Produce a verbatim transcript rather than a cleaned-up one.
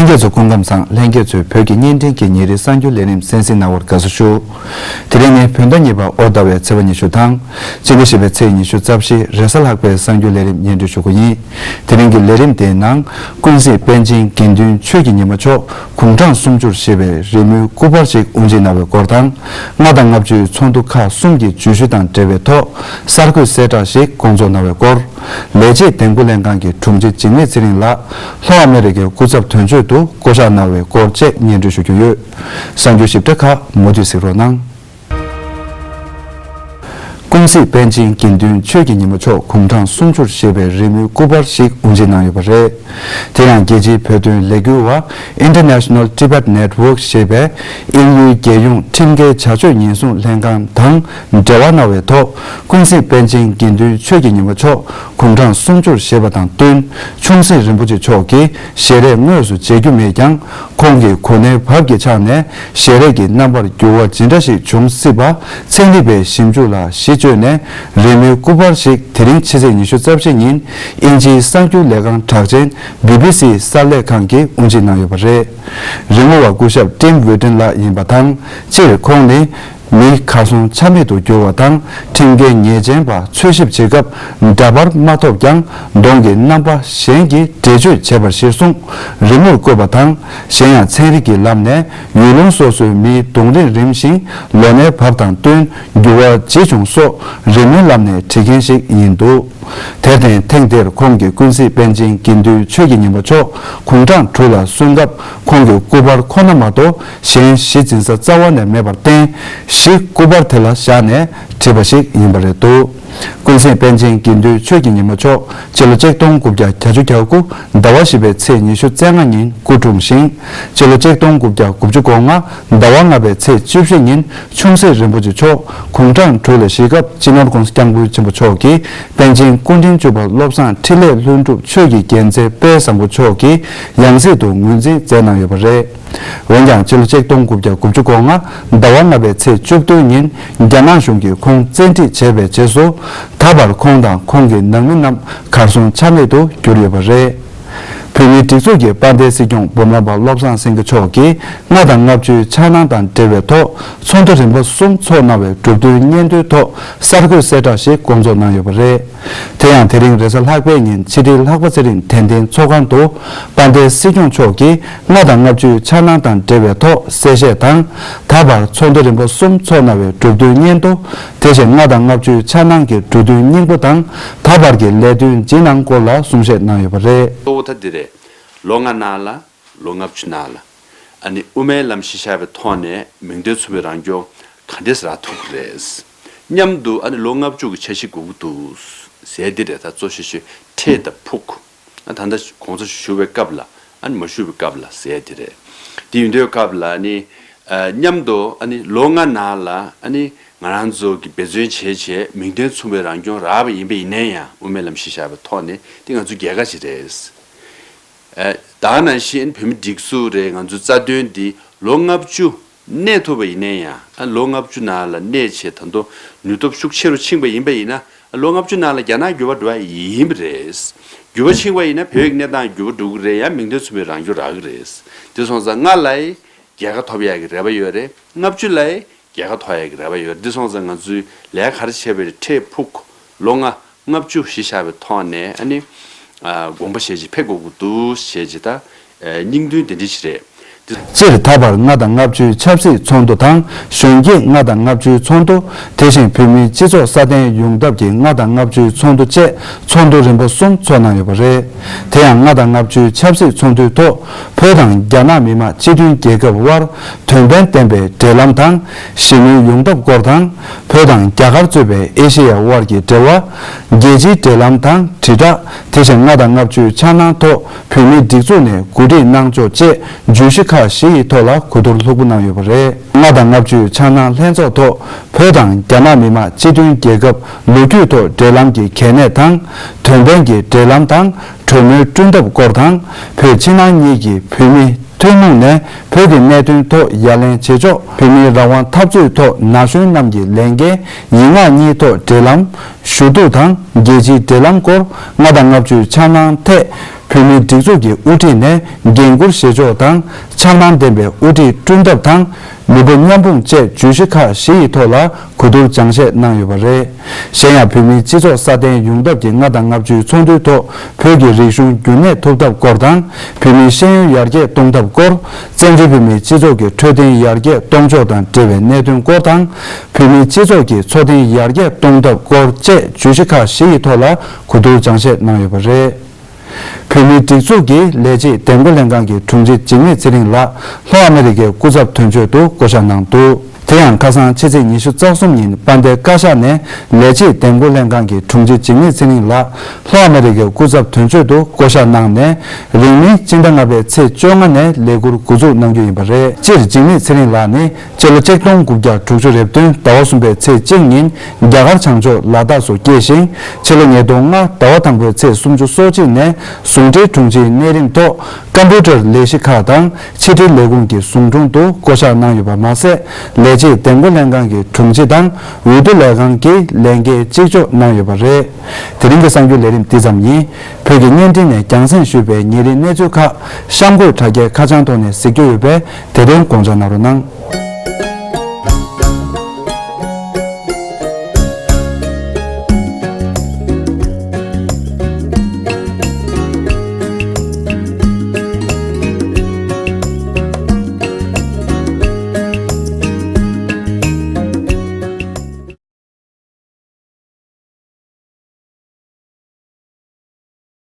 ལྷན་རྒྱས་ཚོ་སྐུ་ཁམས་བཟང་། ལྷན་རྒྱས་ཚོས་བོད་ཀྱི་བརྙན་འཕྲིན་གྱི་ཉིན་རེའི་གསར་འགྱུར་ལས་རིམ་གསན་གཟིགས་གནང་བར་དགའ་བསུ་ཞུ། དེ་རིང་ནི་བོད་ཟླ་གཉིས་པ་ཨོ་ཟླ་བའི་ཚེས་པ་ཉི་ཤུ་དང་། སྤྱི་ལོ་བཞི་པའི་ཚེས་ཉི་ཤུ་རྩ་བཞི་རེས་གཟའ་ལྷག་པའི་གསར་འགྱུར་ལས་རིམ་སྙན་སྒྲོན་ཞུ་རྒྱུ་ཡིན། དེ་རིང་གི་ལས་རིམ་དེའི་ནང་། ཀུན་གཟིགས་པཎ་ཆེན་དགེ་འདུན་ཆོས་ཀྱི་ཉི་མ་མཆོག་དགུང་གྲངས་སུམ་ཅུར་བཞེས་པའི་རི་མོའི་སྐུ་པར་ཞིག་དབུ་འབྱེད་གནང་བའི་སྐོར་དང་། ལྔ་དང་ལྔ་བཅུའི་ཚོགས་འདུ་ཁག་གསུམ་གྱི་བརྗོད་གཞི་དང་འབྲེལ་བའི་ཐོག་གསར་འགོད་གསལ་བསྒྲགས་ཤིག་བསྐོང་ཚོགས་གནང་བའི་སྐོར། ལས་བྱེད་འདེམས་བསྐོ་ལྷན་ཁང་གི་དྲུང་ཆེ་འཇིགས་མེད་ཚེ་རིང་ལགས་ལྷོ་ཨ་མེ་རི་ཁའི་སྐུ་ཚབ་དོན་གཅོད་དུ་བསྐོ་གཞག་གནང་བའི་སྐོར་བཅས་སྙན་སྒྲོན་ཞུ་རྒྱུ་ཡོད། གསར་འགྱུར་ཞིབ་ཕྲ་ཁག་མུ་མཐུད་གཟིགས་རོགས་གནང་། ཀུན་གཟིགས་པཎ་ཆེན་དགེ་འདུན་ཆོས་ཀྱི་ཉི་མ་མཆོག་དགུང་གྲངས་སུམ་ཅུར་བཞེས་པའི་རི་མོའི་སྐུ་པར་ཞིག་དབུ་འབྱེད་གནང་ཡོད་པ་རེད། དེ་ཡང་རྒྱལ་སྤྱིའི་བོད་དོན་ལས་འགུལ་བ་International Tibet Network ཞེས་པས་དབྱིན་ཡུལ་རྒྱལ་ཡོངས་ཁྲིམས་འགལ་བྱ་སྤྱོད་ཉེན་སྲུང་ལྷན་ཁང་དང་འབྲེལ་བ་གནང་བའི་ཐོག་ཀུན་གཟིགས་པཎ་ཆེན་དགེ་འདུན་ཆོས་ཀྱི་ཉི་མ་མཆོག་དགུང་གྲངས་སུམ་ཅུར་བཞེས་པ་དང་བསྟུན། ཆུང་སྲིད་རིན་པོ་ཆེ་མཆོག་གིས་ཞལ་རས་དངོས་སུ་མཇལ་རྒྱུ་མེད་ཀྱང་། ཁོང་གི་གོ་གནས་བབ་ཀྱི་ཆ་ནས་ཞལ་རས་ཀྱི་རྣམ་པར་འགྱུར་བ་ཇི་འདྲ་ཞིག་འབྱུང་སྲིད་པ་ཚན་རིག་པའི་ཞིབ་འཇུག་ལ་གཞི་བཅོལ་ནས་རི་མོའི་སྐུ་པར་ཞིག་དེ་རིང་ཕྱི་ཚེས་ཉི་ཤུ་རྩ་བཞི་ཉིན་དབྱིན་ཇིའི་གསར་འགྱུར་ལས་ཁང་གྲགས་ཅན་བི་བི་སིའི་གསར་ལས་ཁང་གིས་དབུ་འབྱེད་གནང་ཡོད་པ་རེད། རི་མོ་བ་སྐུ་ཞབས་ཀྲིམ་ཝི་ཏིན་ལགས་ཡིན་པ་དང་། སྤྱིར་ཁོང་ནི་མི་གར་སོང་ཆ་མེད་དུ་གྱུར་བ་དང་། ཁྲིམས་འགལ་ཉེས་ཅན་པ་འཚོལ་ཞིབ་བྱེད་སྐབས་འདྲ་པར་མ་ཐོབ་ཀྱང་གདོང་གི་རྣམ་པ་གཞན་གྱིས་འགྲེལ་བརྗོད་བྱས་པར་གཞིར་བཟུང་། རི་མོར་བཀོད་པ་དང་། གཞན་ཡང་ཚན་རིག་གི་ལམ་ནས་ཡུལ་ལུང་སོ་སོའི་མིའི་གདོང་རིས་རིམ་བཞིན་ལོ་ནའི་བབ་དང་བསྟུན་འགྱུར་བ་ཇི་བྱུང་སོགས་རི་མོའི་ལམ་ནས་བྲིས་མཁན་ཞིག་ཡིན་འདུག། དེར་བརྟེན་ཐེངས་འདིར་ཁོང་གིས་ཀུན་གཟིགས་པཎ་ཆེན་དགེ་འདུན་ཆོས་ཀྱི་ཉི་མ་མཆོག་དགུང་གྲངས་དྲུག་ལ་སོན་སྐབས་ཁོང་གི་སྐུ་པར་ཁོ་ན་མ་གཏོགས་གཞན་གཞི་འཛིན་ས་རྩ་བ་ནས་མེད་པར་བརྟེན། གཞི་སྐུ་པར་དེ་ལ་བཞག་ནས་བྲིས་པ་ཞིག་ཡིན་པ་རེད་འདུག། ཀུན་གཟིགས་པཎ་ཆེན་དགེ་འདུན་ཆོས་ཀྱི་ཉི་མ་མཆོག་སྤྱི་ལོ་ཆིག་སྟོང་དགུ་བརྒྱ་གྱ་གཅིག་གྱ་དགུ་ཟླ་བ་བཞི་པའི་ཚེས་ཉི་ཤུ་རྩ་ལྔ་ཉིན་སྐུ་འཁྲུངས་ཤིང་། སྤྱི་ལོ་ཆིག་སྟོང་དགུ་བརྒྱ་དགུ་བཅུ་གོ་ལྔ་ཟླ་བ་ལྔ་པའི་ཚེས་བཅུ་བཞི་ཉིན་ཆུང་སྲིད་རིན་པོ་ཆེ་མཆོག་དགུང་གྲངས་དྲུག་ལ་བཞེས་སྐབས་སྤྱི་ནོར་༸གོང་ས་༸སྐྱབས་མགོན་ཆེན་པོ་མཆོག་གིས་པཎ་ཆེན་སྐུ་ཕྲེང་བཅུ་པ་བློ་བཟང་འཕྲིན་ལས་ལྷུན་གྲུབ་ཆོས་ཀྱི་རྒྱལ་མཚན་དཔལ་བཟང་པོ་མཆོག་གི་ཡང་སྲིད་དུ་ངོས་འཛིན་མཛད་གནང་ཡོད་པ་རེད། འོན་ཀྱང་སྤྱི་ལོ་ཆིག་སྟོང་དགུ་བརྒྱ་དགུ་བཅུ་གོ་ལྔ་ཟླ་བ་ལྔ་པའི་ཚེས་བཅུ་བདུན་ཉིན་རྒྱ་ནག་གཞུང་གིས་ཁོང་བཙན་ཁྲིད་བྱས་པའི་རྗེས་སུ། ད་བར་ཁོང་དང་ཁོང་གི་ནང་མི་རྣམས་གར་སོང་ཆ་མེད་དུ་གྱུར་ཡོད་པ་རེད། བོད་མིའི་སྒྲིག་འཛུགས་ཀྱི་དཔལ་ལྡན་སྲིད་སྐྱོང་སྦོམ་རམས་པ་བློ་བཟང་སེང་གེ་མཆོག་གིས་ལྔ་དང་ལྔ་བཅུའི་འཆར་སྣང་དང་འབྲེལ་བའི་ཐོག་ཚོགས་འདུ་རིམ་པ་གསུམ་ཚོགས་གནང་བའི་གྲུབ་དོན་སྙན་ཐོའི་ཐོག་གསར་འགོད་གསལ་བསྒྲགས་ཤིག་བསྐོང་ཚོགས་གནང་ཡོད་པ་རེད། དེ་ཡང་དེ་རིང་རེས་གཟའ་ལྷག་པའི་ཉིན་ཕྱི་དྲིལ་ལྷག་པ་ཚེ་རིང་དད་ལྡན་ཚོགས་ཁང་དུ་དཔལ་ལྡན་སྲིད་སྐྱོང་མཆོག་གིས་ལྔ་དང་ལྔ་བཅུའི་འཆར་སྣང་དང་འབྲེལ་བའི་ཐོག་གསལ་བཤད་དང་། ད་བར་ཚོགས་འདུ་རིམ་པ་གསུམ་ཚོགས་གནང་བའི་གྲུབ་དོན་སྙན་ཐོ། དེ་བཞིན་ལྔ་དང་ལྔ་བཅུའི་འཆར་སྣང་གི་གྲུབ་དོན་སྙིང་པོ་དང་། ད་བར་གྱི་ལས་དོན་ཇི་གནང་སྐོར་ལ་གསུང་བཤད་གནང་ཡོད་པ་རེད། གཙོ་བོ་ད་འདི་རེད། ལོ་ལྔ་ནང་ལ་ལོ་ལྔ་བཅུ་ནང་ལ་ཨ་ནི་དབུ་མའི་ལམ་གཞི་བཞག་པའི་ཐོག་ནས་མིང་དོན་མཚུངས་པའི་རང་སྐྱོང་ག་འདྲས་རག་ཐུབ་ཀྱི་རེད། མཉམ་དུ་ཨ་ནི་ལོ་ལྔ་བཅུ་གི་འཆར་གཞི་དགོས་ཀྱི་འདུག་ཟེར་འདི་རེད། ད་གཙོ་ཆེ་ཤོས་འཕྲེད་དང་ཕུག་ད་ལྟ་གོང་ས་མཆོག་བཞུགས་པའི་སྐབས་ལ་ཨ་ནི་མ་བཞུགས་པའི་སྐབས་ལ་ཟེར་འདི་རེད། འདི་ཡིན་དུས་སྐབས་ལ་ཨ་ནི་ཨ་མཉམ་དུ་ཨ་ནི་ལོ་ལྔ་ནང་ལ་ཨ་ནི་ང་རང་ཚོ་གི་འབད་བརྩོན་བྱས་བྱས་མིང་དོན་མཚུངས་པའི་རང་སྐྱོང་རག་པ་ཡིན་པ་ཡིན་ན་ཡང་། དབུ་མའི་ལམ་གཞི་བཞག་པའི་ཐོག་ནས་འདི་ང་ཚོ་རྒྱལ་ཁ་ཅིག་རེད། ཨ་ད་ག་ནང་བཞིན་བོད་མི་སྒྲིག་འཛུགས་རེད། ང་ཚོའི་རྩ་དོན་འདི་ལོ་ལྔ་བཅུ་གནས་ཐུབ་པ་ཡིན་ན་ཡང་། ཨ་ལོ་ལྔ་བཅུ་ནང་ལ་གནས་བྱས་ད་དུང་ནུས་སྟོབས་ཤུགས་ཆེ་རུ་ཕྱིན་པ་ཡིན་པ་ཡིན་ན། ཨ་ལོ་ལྔ་བཅུ་ནང་ལ་རྒྱ་ནག་འགྱུར་བ་འགྲོ་བ་ཡིན་པ་རེད། འགྱུར་བ་ཕྱིན་པ་ཡིན་ན་བོད་ཀྱི་གནས་སྟངས་འགྱུར་བ་འགྲོ་གི་རེད། ཡང་མིང་དོན་མཚུངས་པའི་རང་སྐྱོང་རག་གི་རེད། དེ་སོང་ཙང་ལྔ་ལ་རྒྱལ་ཁ་ཐོབ་ཡག་གི་རེ་བ་ཡོད་རེད། ལྔ་བཅུ་ལ་རྒྱལ་ཁ་ཐོབ་ཡག་གི་རེ་བ་ཡོད་རེད། འདི་སོང་ཙང་ང་ཚོའི་ལས་ཀ་ག་རེ་བྱས་པ་རེད། འཕྲལ་ཕུགས་ལོ་ལྔ་ལྔ་བཅུ་གཞི་བཞག་པའི་ཐོག་ནས་ཨ་ནི་ཨ་དགོངས་པ་བཞེས་བྱས་ཕེབས་དགོས་ཀྱི་འདུག་ཞེས་བྱས། ད་ཨ་སྙིང་དོན་དེ་འདྲ་ཞིག་རེད། སྤྱིར་ད་བར་ལྔ་དང་ལྔ་བཅུའི་ཆབ་སྲིད་ཚོགས་འདུ་དང་། གཞོན་སྐྱེས་ལྔ་དང་ལྔ་བཅུའི་ཚོགས་འདུ། དེ་བཞིན་བོད་མིའི་སྤྱི་ཚོགས་སྲ་བརྟན་ཡོང་ཐབས་ཀྱི་ལྔ་དང་ལྔ་བཅུའི་ཚོགས་འདུ་བཅས་ཚོགས་འདུ་རིམ་པ་གསུམ་ཚོགས་གནང་ཡོད་པ་རེད། དེ་ཡང་ལྔ་དང་ལྔ་བཅུའི་ཆབ་སྲིད་ཚོགས་འདུའི་ཐོག་བོད་དང་རྒྱ་ནག་མི་དམངས་སྤྱི་མཐུན་རྒྱལ་ཁབ་དབར་དོན་ཕན་ལྡན་པའི་འབྲེལ་ལམ་དང་། ཞི་མོལ་ཡོང་ཐབས་སྐོར་དང་། བོད་དང་རྒྱ་གར་གཙོས་པའི་ཨེ་ཤེ་ཡ་དབར་གྱི་འབྲེལ་བ། རྒྱལ་སྤྱིའི་འབྲེལ་ལམ་དང་དྲིལ་བསྒྲགས། དེ་བཞིན་ལྔ་དང་ལྔ་བཅུའི་འཆར་སྣང་ཐོག་བོད་མིའི་སྒྲིག་འཛུགས་ནས་གོ་སྒྲིག་གནང་ཕྱོགས་བཅས་བརྗོད་གཞི་ཁག་བཞི་ཡི་ཐོག་ལ་གོ་བསྡུར་ལྷུག་པོ་གནང་ཡོད་པ་རེད། ལྔ་དང་ལྔ་བཅུའི་འཆར་སྣང་ལྷན་ཚོགས་ཐོག་བོད་དང་རྒྱ་ནག་མི་དམངས་སྤྱི་མཐུན་རྒྱལ་ཁབ་ལོ་རྒྱུས་ཐོག་འབྲེལ་ལམ་གྱི་གལ་གནད་དང་། དོན་ཕན་གྱི་འབྲེལ་ལམ་དང་གྲོས་མོལ་བསྐྲུན་ཐབས་སྐོར་དང་། བོད་ཕྱི་ནང་གཉིས་ཀྱི་བོད་མི་ཐུན་མོང་ནས་བོད་ཀྱི་གནད་དོན་ཐོག་ཡ་ལན་བྱེད་ཕྱོགས། བོད་མིའི་རང་དབང་འཐབ་རྩོད་ཐོག་ན་གཞོན་རྣམས་ཀྱི་ལས་འགན་ཡིག་ངག་གཉིས་ཐོག་འབྲེལ་ལམ་ཞུ་གཏུག་དང་། རྒྱལ་སྤྱིའི་འབྲེལ་ལམ་སྐོར། ལྔ་དང་ལྔ་བཅུའི་འཆར་སྣང་ཐད་ བོད་མིའི་སྒྲིག་འཛུགས་ཀྱི་དབུ་ཁྲིད་ནས་འགན་འཁུར་བཞེས་ཕྱོགས་དང་འཆར་སྣང་ལྡན་པའི་དབུ་ཁྲིད་བསྐྲུན་ཐབས་དང་། མི་འབོར་མཉམ་སྤུངས་བཅས་བརྗོད་གཞི་ཁག་བཞི་ཡི་ཐོག་ལ་གོ་བསྡུར་སྦྱང་བཤད་གནང་ཡོད་པ་རེད། གཞན་ཡང་བོད་མིའི་སྤྱི་ཚོགས་སྲ་བརྟན་ཡོང་ཐབས་ཀྱི་ལྔ་དང་ལྔ་བཅུའི་ཚོགས་འདུའི་ཐོག་བོད་ཀྱི་རིག་གཞུང་རྒྱུན་གནས་ཐུབ་ཐབས་སྐོར་དང་། བོད་མིའི་ཤེས་ཡོན་ཡར་རྒྱས་གཏོང་ཐབས་སྐོར། བཙན་བྱོལ་བོད་མིའི་སྤྱི་ཚོགས་ཀྱི་འཕྲོད་བསྟེན་ཡར་རྒྱས་གཏོང་ཕྱོགས་དང་འབྲེལ་བའི་གནད་དོན་སྐོར་དང་། བོད་མིའི་སྤྱི་ཚོགས་ཀྱི་འཚོ་རྟེན་ཡར་རྒྱས་གཏོང་ཐབས་སྐོར་བཅས་བརྗོད་གཞི་ཁག་བཞི་ཡི་ཐོག་ལ་གོ་བསྡུར་སྦྱང་བཤད་གནང་ཡོད་པ་རེད། བོད་མིའི་སྒྲིག་འཛུགས་ཀྱི་ལས་བྱེད་འདེམས་བསྐོ་ལྷན་ཁང་གི་དྲུང་ཆེ་འཇིགས་མེད་ཚེ་རིང་ལགས་ལྷོ་ཨ་མེ་རི་ཀའི་སྐུ་ཚབ་དོན་གཅོད་དུ་བསྐོ་བཞག་གནང་འདུག་དེ་ཡང་ཁ་སང་ཕྱི་ཚེས་ཉི་ཤུ་རྩ་གསུམ་ཉིན་དཔལ་ལྡན་བཀའ་ཤག་ནས་ལས་བྱེད་འདེམས་བསྐོ་ལྷན་ཁང་གི་དྲུང་ཆེ་འཇིགས་མེད་ཚེ་རིང་ལགས་ལྷོ་ཨ་མེ་རི་ཀའི་སྐུ་ཚབ་དོན་གཅོད་དུ་བསྐོ་བཞག་གནང་ནས། རིང་མིན་སྤྱི་ཟླ་ལྔ་པའི་ཚེས་བཅོ་ལྔ་ནས་ལས་འཁུར་འགོ་འཛུགས་གནང་རྒྱུ་ཡིན་པ་རེད། སྤྱིར་འཇིགས་མེད་ཚེ་རིང་ལགས་ནི། སྤྱི་ལོ་ཆིག་སྟོང་དགུ་བརྒྱ་དྲུག་ཅུ་རེ་བདུན་ཟླ་བ་གསུམ་པའི་ཚེས་གཅིག་ཉིན་རྒྱ་གར་བྱང་ཕྱོགས་ལ་དྭགས་སུ་སྐྱེས་ཤིང་། ཕྱི་ལོ་ཉིས་སྟོང་ལྔ་ཟླ་བ་དང་པོའི་ཚེས་སུམ་ཅུ་སོ་གཅིག་ནས་ཟུང་འབྲེལ་དྲུང་ཆེའི་གནས་རིམ་ཐོག་ཀམ་པུ་ཊར་ལས་གཞི་ཁག་དང་ཕྱི་དྲིལ་ལས་ཁུངས་ཀྱི་ཟུང་དྲུང་དུ་བསྐོ་གཞག་གནང་ཡོད་པ་མ་ཟད། ལས་བྱེད་འདེམས་བསྐོ་ལྷན་ཁང་གི་དྲུང་ཆེ་དང་འོས་བསྡུ་ལས་ཁང་གི་ལས་འགན་གཅིག་ལྕོགས་གནང་ཡོད་པ་རེད། དེ་རིང་གི་གསར་འགྱུར་ལས་རིམ་འདི་ཙམ་ཡིན། བོད་ཀྱི་བརྙན་འཕྲིན་ནས་རྒྱང་སྲིང་ཞུས་པའི་ཉིན་རེའི་གནས་ཚུལ་ཁག་གཤམ་འཁོད་དྲ་རྒྱའི་ཁ་བྱང་ཐོག་ནས་གཟིགས་རྒྱུ་ཡོད་པས་དེ་དོན་དགོངས་འཇགས་གནང་རོགས་གནང་།